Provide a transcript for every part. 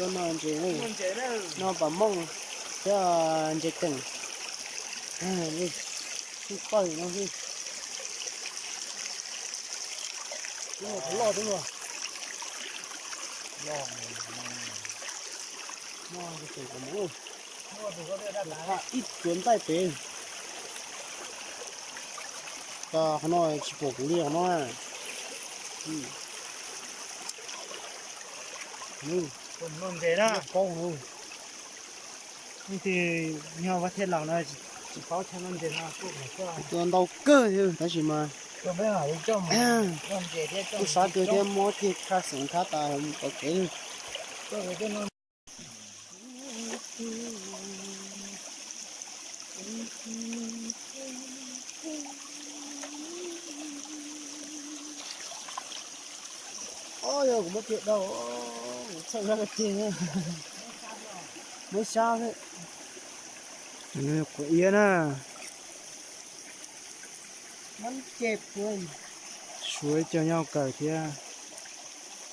Cov no ntses, no pam mooj thiab ntses keem. Ub, pawg no xwb. Tub no puas loj tub no? Loj, no, ib tsuav ntaij pem. Qhov no tsis pom kuv li os no. Ntses na, paub no. Leej twg nyob Vaj Thej Laus no tsis paub chaw noj ntses no, tuaj ntau kawg tab sis mas kuj sab kawg thiab, muab ceg khab xeem khab tas mus tom kev. Ob, yog kuv muab ceg dau, kuv txhawj sab ceg, muab sab xwb. Quav iab na. Suav cov nyob hauv kawm thiab,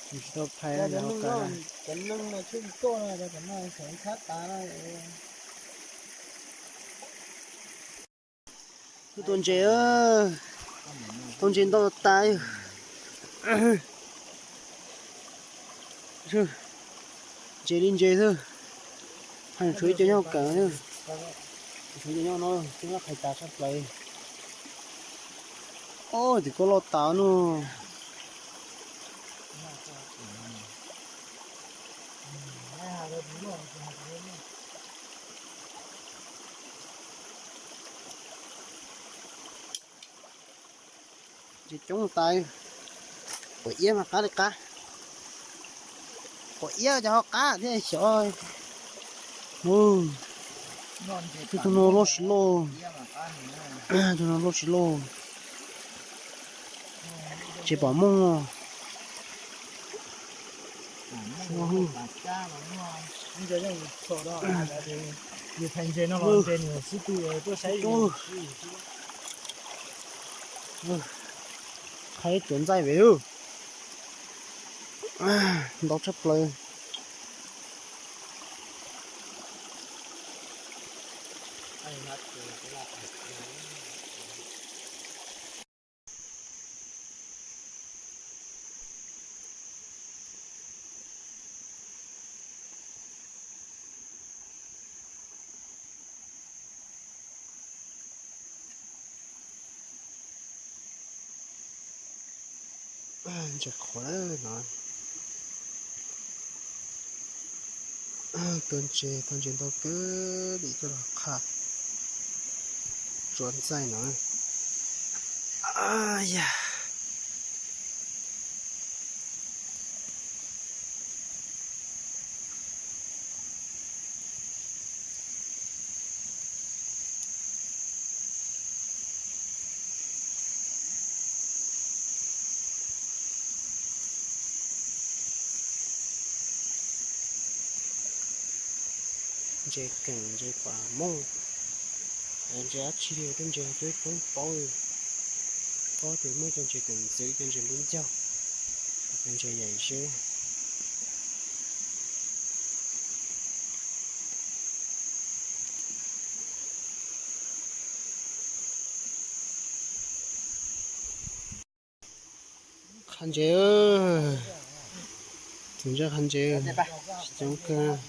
tsis tau phais cov neeg no, cov neeg no tshwj tuaj no, cov no xeem khab tas no. Tua ntses, tua ntses ntau tas. Ntses li ntses xwb. Hais tshuav ib co nyob kawm xwb. Tshuav cov nyob no twb qhais tas tshaj plaws. Ob, tim koj loj tas no. Ntses coob tas. Quav iab mas qab li qab. Quav iab cov ho qab thiab xyov. Tus no loj tsis loj, tus no loj tsis loj. Tsis pom mooj. Qhaib tuav ntxaij pem, ntau tshaj plaws. Ntses qhuav no. Tua ntses, tua ntses ntau kawg li coj los qhaib tuav ntxaij no. Yam Ntses keem, ntses pam mooj, ntses dab tsi li, tej ntses coob coob paub. Paub tias muaj cov ntses keem ntxwv, cov ntses npib ncaug, cov ntses yaim zeb. Qhaib ntses, tus ntses qhaib ntses, tsis coob kawg.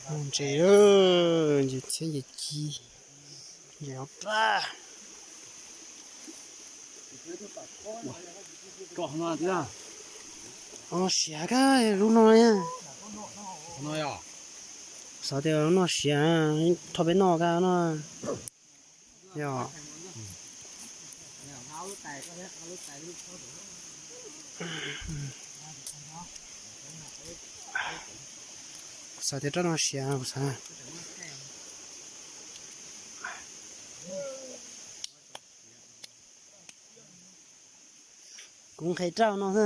Ntses, ntses txhiab ntses ci, ntses hauv raj. Noj siav kawg lub no. Xav tias noj siav, rho peb noj kawg no. Yog, xav tias rab no siav kuv xav. Kuv nqhis rau no xwb.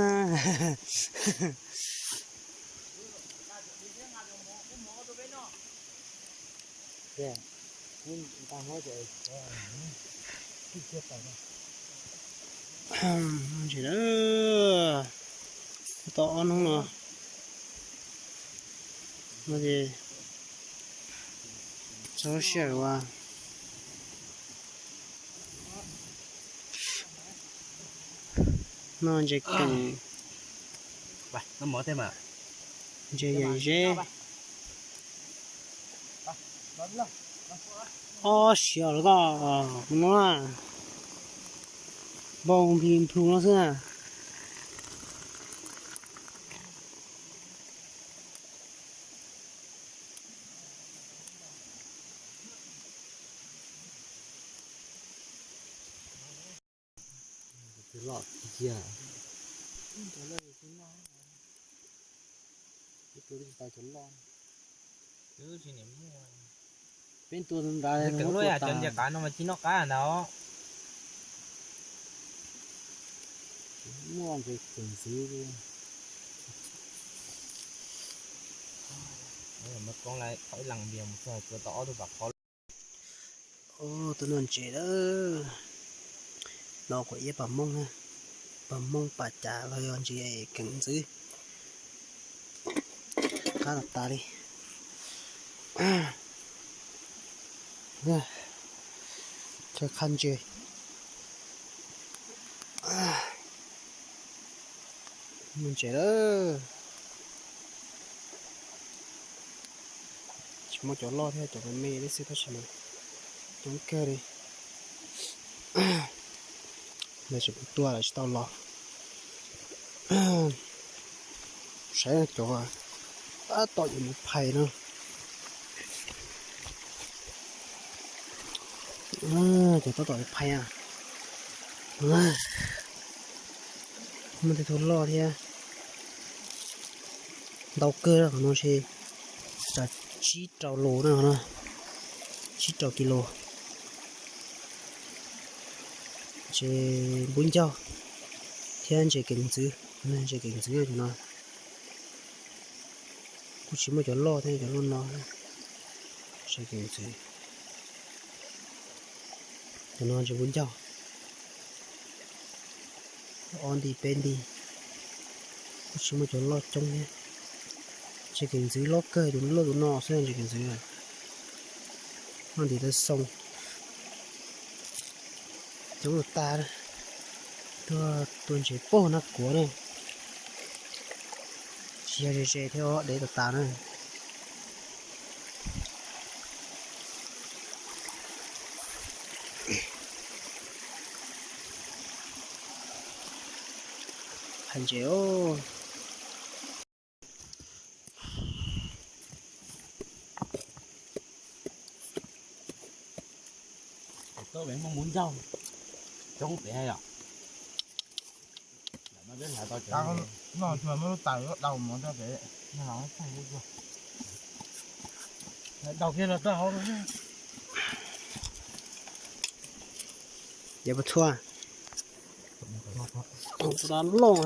Ntses lawm, tau ob hnub no, no ces txhob siab ua. No ntses keem, ntses yam zeb. Ob siav los koj no, npau nphi nplhu no xwb na. Peb tua nrad, cov nce qab no mas tsis noj qab ntag. Muaj ntses keem ntxwv. Koob lais thauj ib leeg npias mus txog tua tau ob tug pam qhov. Tus no ntses lawm. No kuv iab pam Hmoob, pam Hmoob pam cas los yog ntses keem ntxwv. Qab tas tas li. Chaw qha ntses. Ntses lawm. Tsis muaj cov loj thiab, cov me me li xwb tab sis mas coob kawg li. Lawv tseem tua lawm tsis tau los. Saib cov tab tom yuav mus phais no. Cov tab tom yuav phais a. Muaj tej tug loj thiab. Ntau kawg qhov no ces tsib rau lus na, tsib rau kis lus. Ntses npub ncauj thiab ntses keem ntxwv, ntses keem ntxwv cov no. Kuj tsis muaj cov loj thiab cov loj no. Ntses keem ntxwv. Cov no ntses npub ncauj. Ob nti peb nti. Kuj tsis muaj cov loj coob thiab. Ntses keem ntxwv loj kawg, tus loj tus no xwb ntses keem ntxwv. Noj ntim taw xoo. Coob tag, tuaj tua ntses pog na kuav na. Tsis yog ze ze thiab, dev tas tas na. Phais ntses os. Tau pem muaj npub ncauj coob pem yom. Noj tsuag muab lub tais yuav daus mus rau pem, daus kiag los rau hauv. Yeej puas txhua, txhua loj.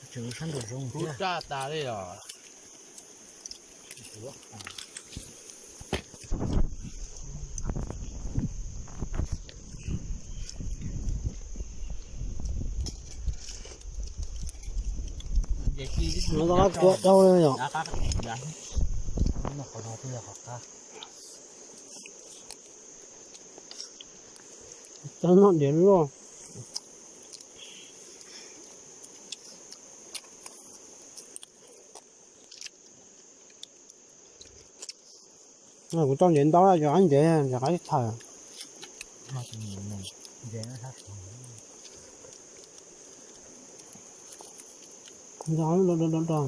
Tseem sab nraum zoov thiab. No kuav dhau li yom. Tau noj diav loj. Kuv tau ntev ntau, cov qaib ntev, cov qaib txhaws. Nco do do do.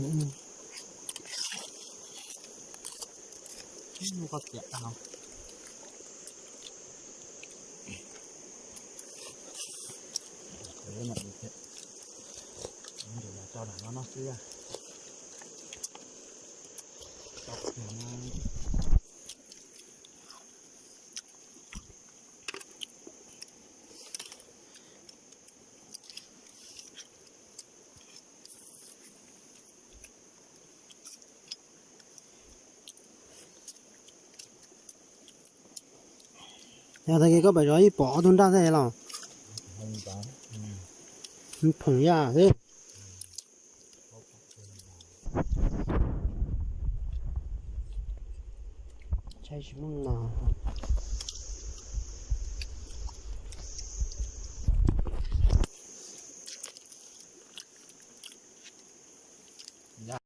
Tso no no xwb. Yog tag kis koj pom zov ib pom ob tug nraj thiab los? Phoom yaj xwb. Tsis muaj nas.